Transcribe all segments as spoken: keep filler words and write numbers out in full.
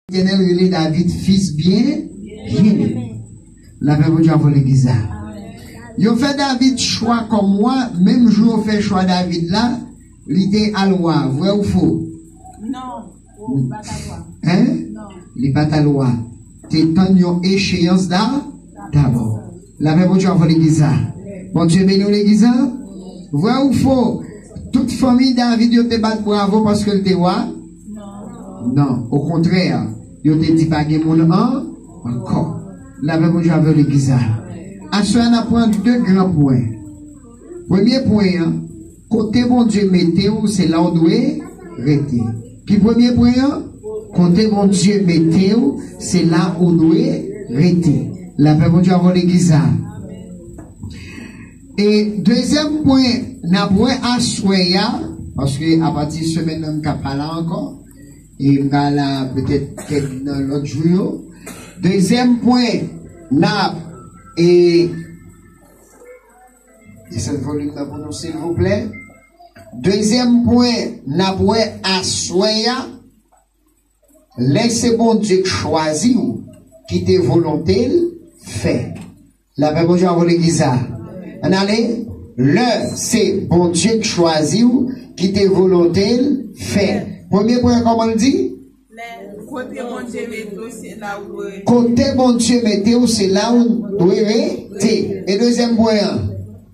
Letènèl rele David fis byen, byen eme. Lapè Bondye avè w legliz la. Yo fè David chwa kòm wa, menm jou yo fè chwa David la, li te al wa, vrè ou fo? Non, ou pa t al wa. Hein? Non. Li pa t al wa. Te tann yon echeyans da, dabò. Lapè Bondye avè w legliz la. Bondye beni w legliz la. Vrè ou fo? Tout fanmi David yo te bat bravo paske l te wa? Non, okontrè, yo te di pa gen moun an, ankò. Lapè Bondye avè w legliz la. Aswè a n ap pran de gran pwen. Premye pwen an, kote Bondye mete w, se la w dwe rete. Ki premye pwen an? Kote Bondye mete w, se la ou dwe rete. Lapè Bondye avè w legliz la. E dezyèm pwen n ap wè aswè a, paske apati semèn nan m ka pa la ankò, e m ka la petèt kèk nan lòt jou yo. Dezyèm pwen n ap, e, desann volim nan pou nou silvouplè. Dezyèm pwen n ap wè aswè a, lè se Bondye k chwazi w, kite volonte l fè. Lapè Bondye avè w legliz la. Ann ale. Lè se Bondye k chwazi w, kite volonte l fè. Premye pwen an, kòman l di? Kote Bondye mete w, se la ou dwe rete. Kote Bondye mete w, se la ou dwe rete. E dezyèm pwen an?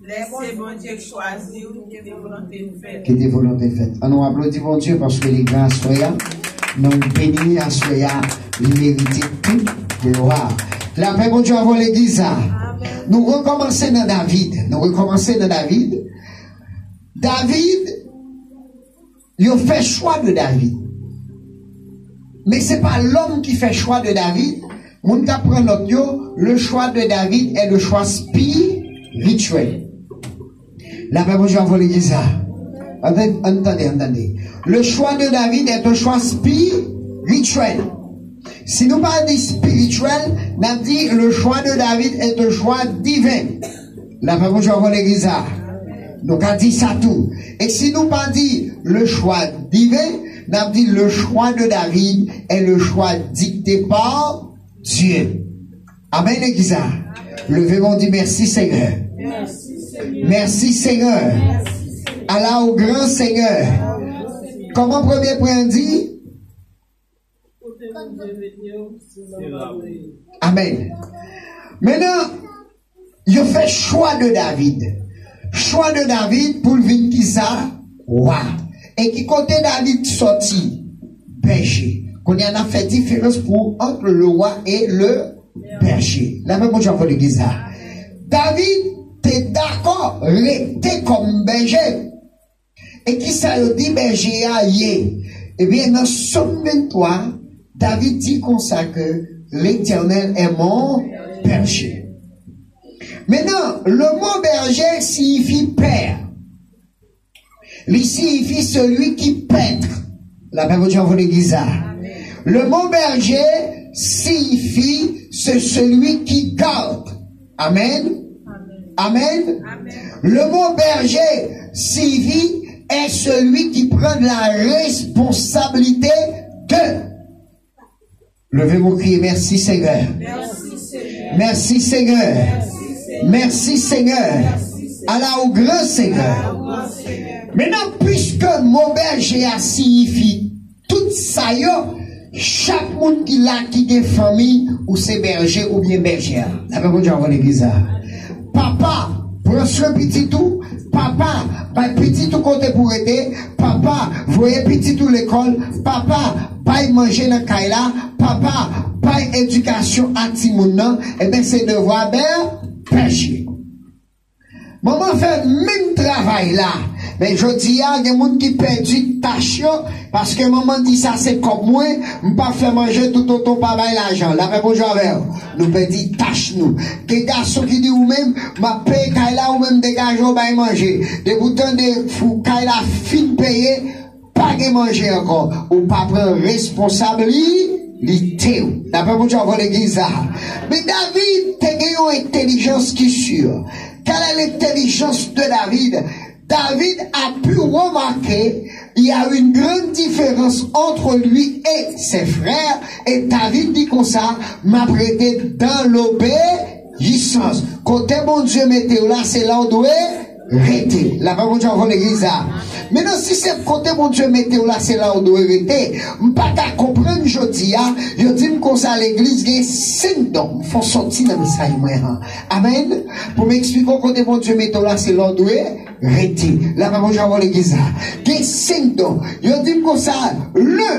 Lè se Bondye k chwazi w, kite volonte l fèt. Kite volonte l fèt. Ann nou aplodi Bondye paske li gran aswè a. Non l beni aswè a. Li merite tout glwa. Lapè Bondye avè w legliz la. Amèn. Nou rekòmanse nan David. Nou rekòmanse nan David. David, yo fè chwa de David. Men se pa lòm ki fè chwa de David. Moun k ap pran nòt yo, le choix de David est le choix spirituel. Lapè Bondye avè w legliz la. Ann, ann tande, ann tande. Le choix de David est un choix spirituel. Si nou pa di spirityèl, n ap di le choix de David est un choix divin. Lapè Bondye avè w legliz la. Nou ka di sa tou. E si nou pa di le choix divin, n ap di le choix de David est le choix dicté par Dieu. Amèn legliz la. Leve men w, di mèsi Senyè. Mèsi Senyè. Ala ou gran Senyè. Kòman premye pwen an di? Amèn. Mentnan, yo fè chwa de David. Chwa de David pou l vin kisa? Wa. E ki kote David sòti? Bèje. Kounye a n ap fè diferans pou ant le wa e le bèje. Lapè Bondye avè w legliz la. David te dakò rete kòm bèje. E kisa yo di bèje a ye? Ebyen, nan Sòm venntwa, David di konsa ke Letènèl est mon berger. Mentnan, le mot berger siyifi pè. Li siyifi celui qui paître. Lapè Bondye avè w legliz la. Le mot berger siyifi c'est celui qui garde. Amèn. Amèn. Le mot berger siyifi est celui qui prend la responsabilité de. Leve men w, kriye, mèsi Senyè. Mèsi Senyè. Mèsi Senyè. Ala ou gran Senyè. Mentnan, piske mo bèje a siyifi tout sa yo, chak moun ki la ki gen fanmi, ou se bèje oubyen bèjè. Lapè Bondye avè w legliz la. Papa, pran swen pitit ou. Papa, bay pitit ou kote pou rete. Papa, voye pitit ou lekòl. Papa, bay manje nan kay la. Papa, bay edikasyon a timoun nan. Ebyen, se devwa bè-, bèje. Manman fè menm travay la. Men jodi a, gen moun ki pèdi tach yo, paske manman di sa se kòb mwen, m p ap fè manje toutotan w pa bay lajan. Lapè Bondye avè w. Nou pèdi tach nou. Gen gason ki di ou menm, m ap peye kay la, ou menm degaje w bay manje. Depi w tande fou kay la fin peye, pa gen manje ankò. Ou pa pran responsablite w. Lapè Bondye avè w legliz la. Men David te gen yon entèlijans ki si. Quelle est l'intelligence de David? David a pu remarquer Il y a une grande différence entre lui et ses frères. Et David di konsa, m ap rete dans l'obéissance. Kote Bondye mete w la, se la w dwe rete. Lapè Bondye avè w legliz la. Mentnan, si se kote Bondye mete w la, se la w dwe rete. M pa ka konprann jodi a, yo di m konsa legliz gen senk don. M fè w sòti nan mesaj mwen an. Amèn. Pou m eksplike w kote Bondye mete w la, se la w dwe rete. Lapè Bondye avè w legliz la. Gen senk don. Yo di m konsa, le,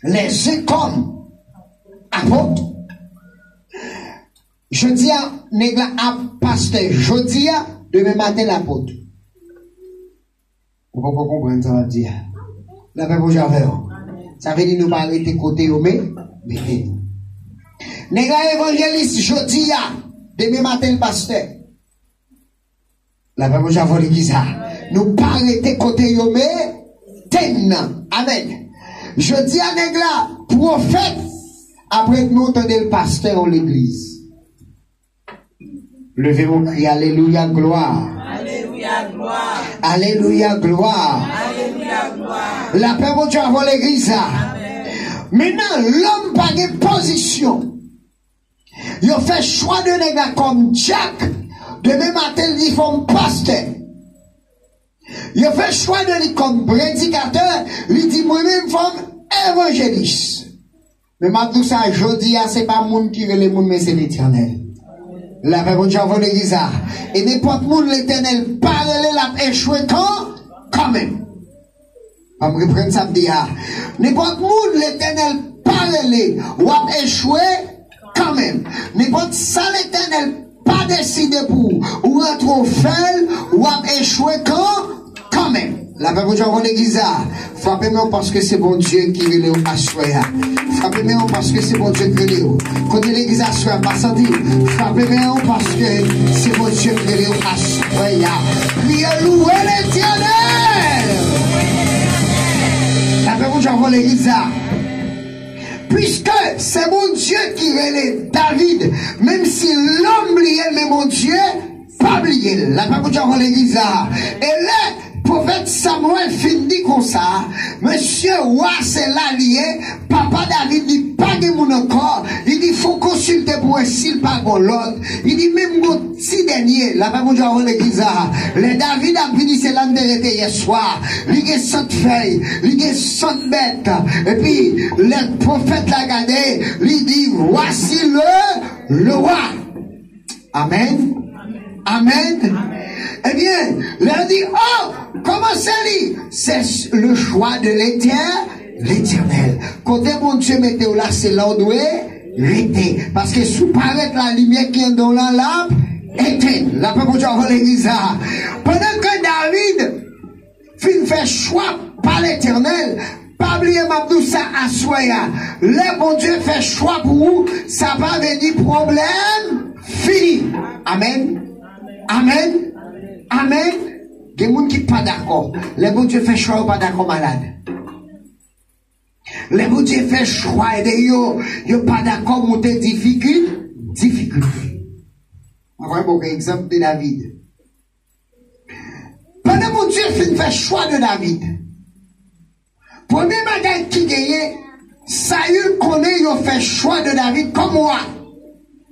les uns comme apôtres. Jodi a, nèg la ap pastè. Jodi a, demen maten l apot. Ou poko konprann sa m ap di a. Lapè Bondye avè w. Sa vle di nou pa rete kote yo me, mete nou. Nèg la evanjelis jodi a, demen maten l pastè. Lapè Bondye avè w legliz la. Nou pa rete kote yo mete n nan. Amèn. Jodi a nèg la pwofèt, apre nou tande l pastè yon legliz. Leve yon kri, alelouya, glwa. Alelouya, glwa. Alelouya, glwa. Alelouya, glwa. Lapè Bondye avè w legliz la. Amèn. Mentnan, lòm pa gen pozisyon. Yo fè chwa de nèg la kòm dyak, demen maten li fè m pastè. Yo fè chwa de li kòm predikatè, li di mwen menm fè m evanjelis. Men m ap di w sa jodi a, se pa moun ki rele moun, men se Letènèl. Lapè Bondye avè w legliz la. E nenpòt moun Letènèl pa rele, l ap echwe kan, kanmenm. Ban m reprann sa m di a. Nenpòt moun Letènèl pa rele, w ap echwe kanmenm. Nenpòt sa Letènèl pa deside pou ou, ou rantre w fè l, w ap echwe kan, kanmenm. Lapè Bondye avè w legliz la. Frape men w paske se Bondye ki rele w aswè a. Frape men w paske se Bondye ki rele w. Kote legliz aswè a, pa santi. Frape men w paske se Bondye ki rele w aswè a. Priye, louwe Letènèl. Lapè Bondye avè w legliz la. Piske se Bondye ki rele David, menm si lòm li ye, men Bondye pa bliye l. Lapè Bondye avè w legliz la. E lè pwofèt Samwèl fin di konsa, mesye, wa se la li ye, papa David li pa gen moun ankò, li di fò konsilte pou wè si l pa gon lòt, li di menm gon ti dènye. Lapè Bondye avè w legliz la. Lè David ap vini, se la n te rete yè swa. Li gen sant fèy, li gen sant bèt. Epi lè pwofèt la gade, li di, voici le, le roi. Amèn. Amèn. Ebyen, lè yo di, oh, kòman se li? Se le choix de l'Éternel. Kote Bondye mete w la, se la w dwe rete. Paske si w pa ret la, limyè ki anndan w lan, l ap etenn. Lapè Bondye avè w legliz la. Pandan ke David fin fè chwa pa Letènèl, pa bliye m ap di w sa aswè a. Lè Bondye fè chwa pou ou, sa pa vle di pwoblèm fini. Amèn. Amèn. Amèn. Gen moun ki pa dakò. Lè Bondye fè chwa, yo pa dakò malad. Lè Bondye fè chwa de yo, yo pa dakò moute difikil, difikilte. Mwen voye bon egzanp de David. Pandan Bondye fin fè chwa de David, premye bagay ki genyen, Sayil konnen yo fè chwa de David kòm wa.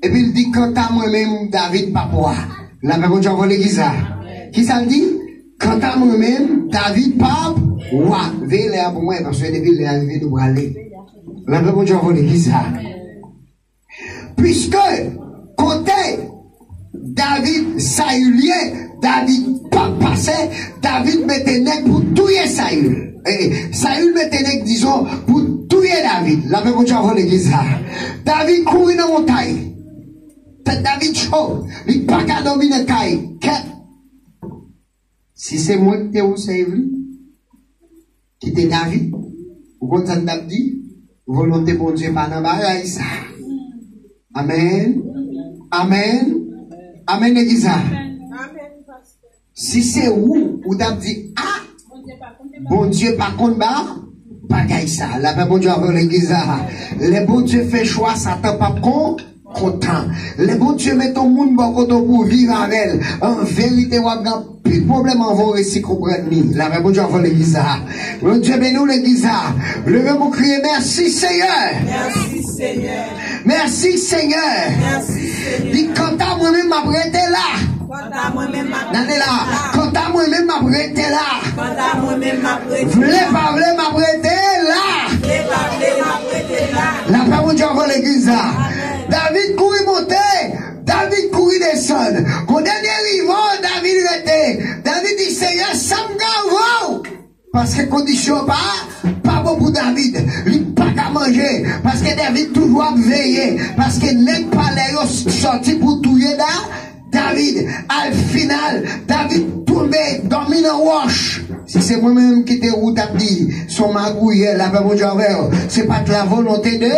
Epi l di, kanta mwen menm, David p ap wa. Lapè Bondye avè w legliz la. Kisa l di? Kanta mwen menm, David p ap wa. Veye lè a pou mwen, paske depi lè a rive, nou prale. Lapè Bondye avè w legliz la. Piske kote David, Sayil ye, David p ap pase, David mete nèg pou touye Sayil. E, Sayil mete nèg, dizon, pou touye David. Lapè Bondye avè w legliz la. David kouri nan montay. Tèt David cho. Li pa ka dòmi nan kay. Kèt. Si se mwen ki te ou sèvi, ki te David, ou konn sa n t ap di? Volonte Bondye pa nan bagay sa. Amèn. Amèn. Amèn, legliz la. Si se ou, ou t ap di, a, Bondye pa konn ba, bagay sa. Lapè Bondye avè w, legliz la. Lè Bondye fè chwa, Satan p ap kon, kontan. Lè Bondye met yon moun bò kote w pou w viv avè l, an verite, w ap gen anpil pwoblèm anvan w resi konprann li. Lapè Bondye avè w, legliz sa. Bondye beni w, legliz sa. Leve pou w kriye, mèsi, Senyè. Mèsi, Senyè. Mèsi, Senyè. Mèsi, Senyè. Di, kanta mwen menm, m ap rete la. Kanta mwen menm, m ap rete la. Kanta mwen menm, m ap rete la. Kanta mwen menm, m ap rete la. Vle pa vle, m ap rete la. Vle pa vle, m ap rete la. Lapè Bondye avè w, legliz sa. Amèn. David kouri monte, David kouri desann. Kon dènye rivo, David rete. David di, Senyè, sa m ka avè w? Paske kondisyon pa, pa bon pou David. Li pa ka manje. Paske David toujou ap veye. Paske nèg palè yo sòti pou touye Da-, David. Al final, David tonbe, dòmi nan wòch. Si se mwen menm ki te ou, t ap di, se yon magouyè, lapè Bondye avè w. Se pa t la volonté de,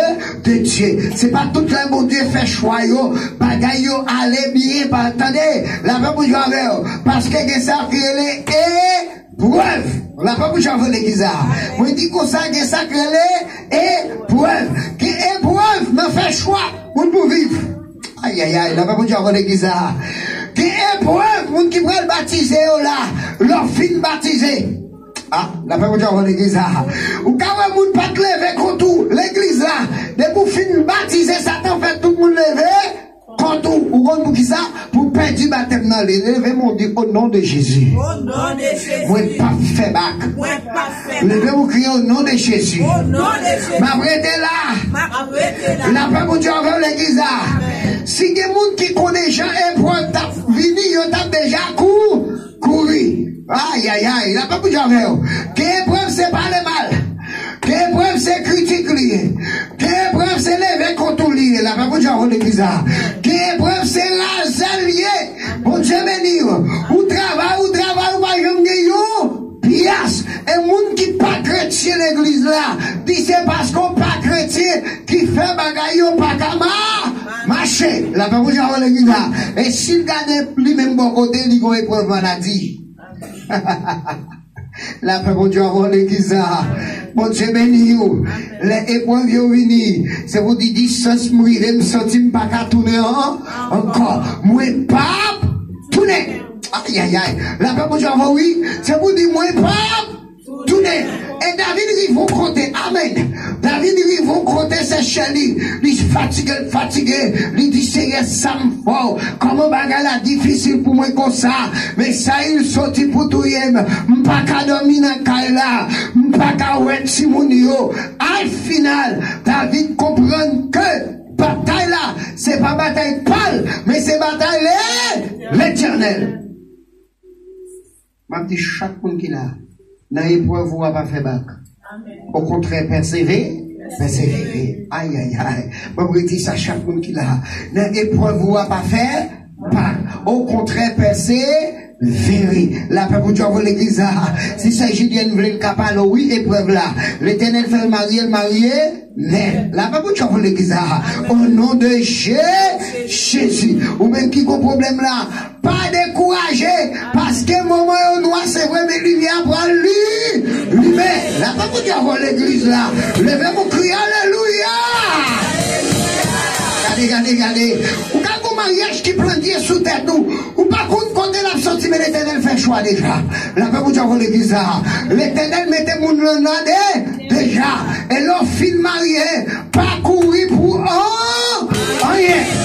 de Dieu. Se pa tout lè Bondye fè chwa yo, bagay yo ale byen, pa, tande, lapè Bondye avè w. Paske gen sa ki rele e Prèv. Lapè Bondye avè w, legliz la. Mwen di konsa, gen sa k rele eprèv. Gen eprèv nan fè chwa moun pou viv. Ayayay, lapè Bondye avè w, legliz la. Gen eprèv moun ki pral batize yo la, lè w fin batize. A, lapè Bondye avè w, legliz la. Ou ka wè moun pa t leve kont ou, legliz la. Depi w fin batize, Satan fè tout moun leve kont ou, ou konn poukisa? Pou pèdi batèm nan li. Leve men w, di, "O non de Jezi, o non de Jezi, mwen p ap fè bak." Mwen p ap fè bak. Leve men w, kriye, "O non de Jezi, o non de Jezi, m ap rete la." M ap rete la. Lapè Bondye avè w, legliz la. Amèn. Si gen moun ki konnen jan eprèv t ap vini, yo t ap deja kou-, kouri. Ayayay, lapè Bondye avè w. Gen eprèv se pale mal. Gen eprèv se kritik li ye. Gen eprèv se leve kont ou li ye. Lapè Bondye avè w, legliz la. Gen eprèv se razè li ye. Bondye beni w. Ou travay, ou travay, ou pa janm gen yon pyas. E moun ki pa kretyen, legliz la, di se paske w pa kretyen ki fè bagay yo pa ka ma-, mache. Lapè Bondye avè w, legliz la. E si l gade li menm bò kote, li gon eprèv maladi. Lapè Bondye avè w, legliz la. Bondye beni w. Lè eprèv yo vini, se pou di, distans m rive, m santi m pa ka tounen an-, ankò. Mwen p ap tounen. Ayayay. Lapè Bondye avè w, wi. Se pou di, mwen p ap tounen. E David rive yon kote. Amèn. David rive yon kote, se chè li. Li fatige, l fatige. Li di, Senyè, sa m fè w? Kòman bagay la difisil pou mwen konsa? Men Sayil soti pou touye m. M pa ka dòmi nan kay la. M pa ka wè timoun yo. Al final, David konprann ke batay la, se pa batay pa l, men se batay Le-, Letènèl. M ap di chak moun ki la, nan eprèv ou a, pa fè bak. Okontrè, pèseve-, pèsevere. Ayayay. M ap redi sa, chak moun ki la, nan eprèv ou a, pa fè bak. Okontrè, pèsevere. Lapè Bondye avè w, legliz la. Si sè Jilyèn vle, l ka pale w, wi, eprèv la. Letènèl fè l marye, l marye. Men, lapè Bondye avè w, legliz la. O non de Je-, Jezi. Ou menm ki gon pwoblèm la, pa dekouraje, paske moman yo nwa, se vre, men limyè a pral li-, limen. Lapè Bondye avè w, legliz la. Leve pou kriye, alelouya. Gade, gade, gade. Ou ka gon maryaj ki plantye sou tèt ou. Ou pa konn kote l ap soti, men Letènèl fè chwa deja. Lapè Bondye avè w, legliz la. Letènèl mete moun nan nan de-, deja. E lè w fin marye, pa kouri pou an-, anyen.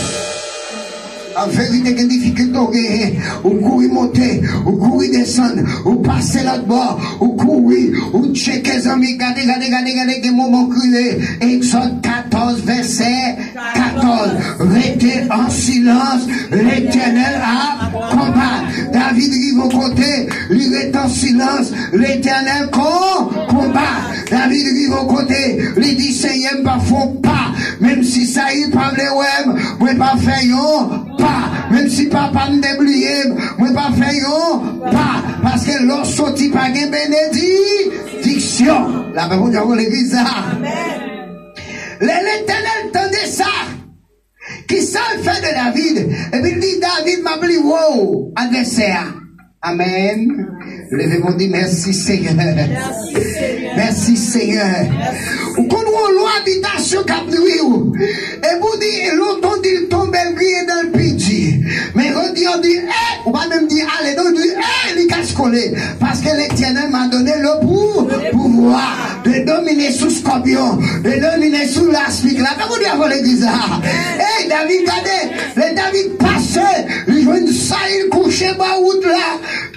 An verite, gen difikilte w genyen. Ou kouri monte, ou kouri desann, ou pase lòt bò, ou kouri, ou tcheke zanmi. Gade, gade, gade, gade, gen moman w kriye. Egzòd katòz, vèsè katòz. Rete an silans, Letènèl ap konba. David rive yon kote, li rete an silans, Letènèl kon-, konba. David rive yon kote, li di, Senyè, m p ap fè yon pa. Menm si Sayil pa vle wè m, mwen p ap fè yon pa. Menm si papa m te bliye m, mwen p ap fè yon pa. Paske lè w soti pa gen benediksyon. Lapè Bondye avè w, legliz la. Amèn. Lè Letènèl tande sa, kisa l fè de David? Epi l di, David, m ap livre w advèsè a. Amèn. Leve pou di, mèsi, Senyè. Mèsi, Senyè. Mèsi, Senyè. Ou konn yon lwa abitasyon k ap nwi w. Epi w di, lontan w di l sou skòpyon, e domine sou laspik la. Tankou dyavòl legliz la. Ey, David, gade, lè David pase, li jwenn Sayil kouche bò wout la,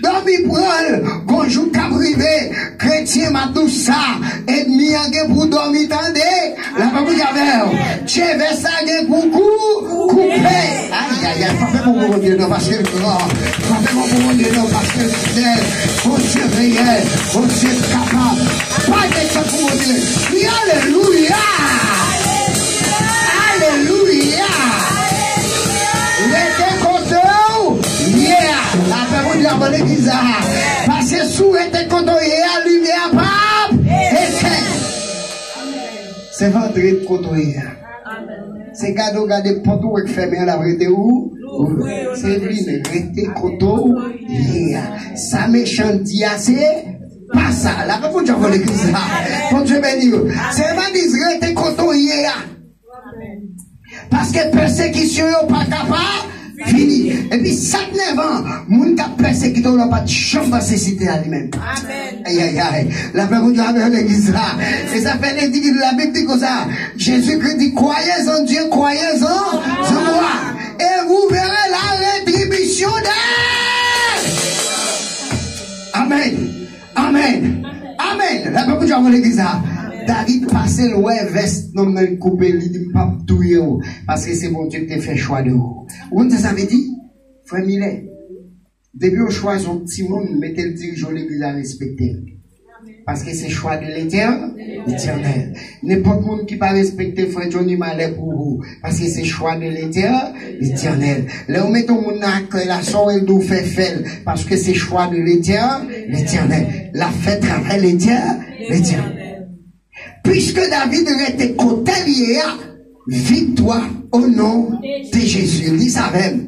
dòmi pran l. Gon jou k ap rive, kretyen, m ap di w sa, ènmi an gen pou dòmi, tande. Lapè Bondye avè w. Cheve sa gen pou kou koupe. Ayayay, frape bon pou Bondye non, paske l gran. Frape bon pou Bondye non, paske l fidèl. Bondye reyèl, Bondye kapab. Pa gen tan pou Bondye. Wi, alelouya. Alelouya. Rete kote w ye a. Lapè Bondye avè legliz la. Paske si w rete kote w ye a, limyè a p ap etèn. Se vantre kote w ye a. Se gade w gade pòt ou wè k fèmen an, l ap rete ou. Se vin rete kote w ye a. Sa mechan di a, se pa sa. Lapè Bondye avè legliz la. Bondye beni w. Se evanjeliz, rete kote w ye a. Paske pèsekisyon yo pa ka pa fini. Epi sa k nèvan, moun k ap pèsekite w la pa t janm panse site a li menm. Ayayay. Lapè Bondye avè legliz la. E sa fè legliz, Labib di konsa, Jezikri di, croyez en Dieu, croyez en, en moi. Et vous verrez la rétribution des. Amen. Amen. Amen. Lapè Bondye avè legliz la. David pase l wè vès nonm nan koupe, li di, m p ap touye w, paske se Bondye ki te fè chwa de ou. Ou konn sa sa vle di? Frè Milè, depi yo chwazi yon timoun, mete l dirije yon legliz la, respekte l. Paske se chwa de Letè-, Letènèl. Nenpòt moun ki pa respekte frè Johnny, malè pou ou. Paske se chwa de Letè-, Letènèl. Lè ou mete yon moun nan akèy la, sa w wè l di w fè, fè l. Paske se chwa de Letè-, Letènèl. L ap fè travay Letè-, Letènèl. Piske David rete kote l ye a, viktwa o non de Jezi. Li sa avè m.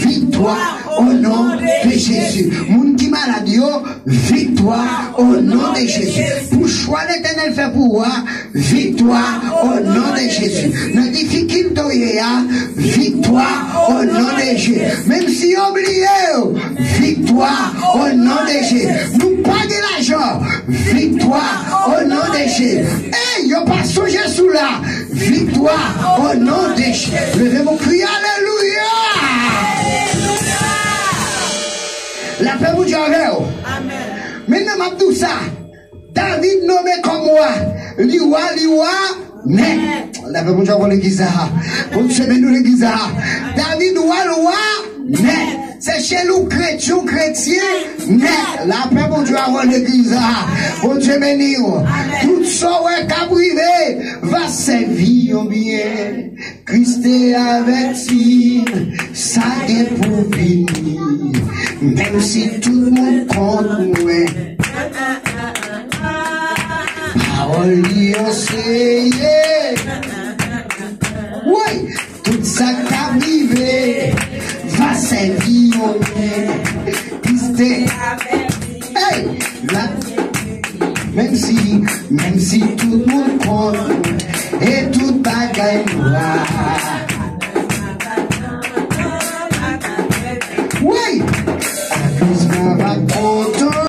Viktwa o non de Jezi. Moun ki malad yo, viktwa o non de Jezi. Pou chwa Letènèl fè pou ou a, viktwa o non de Jezi. Nan difikilte w ye a, viktwa o non de Jezi. Menm si yo bliye w, viktwa o non de Jezi. Nou pa gen lajan, viktwa o non de Jezi. Ey, yo pa sonje sou la. Viktwa o non de Jezi. Leve men w, kriye alelouya. Lapè Bondye avè w. Mentnan, m ap di w sa. David nonmen kòm wa. Li wa, li wa nèt. Lapè Bondye avè w legliz la. Bondye beni w legliz la. David wa, l wa nèt. Se chèlou kretyon, kretyen nèt. Lapè Bondye avè w legliz la. Bondye beni w. Tout sa w wè k ap rive va sèvi yon byen. Kris te avèti sa gen pou vini. Menm si tout moun kont mwen, pawòl li anseye. Wi, tout sa k ap rive va sèvi yon byen. Kris te, ey, la, menm si, menm si tout moun kont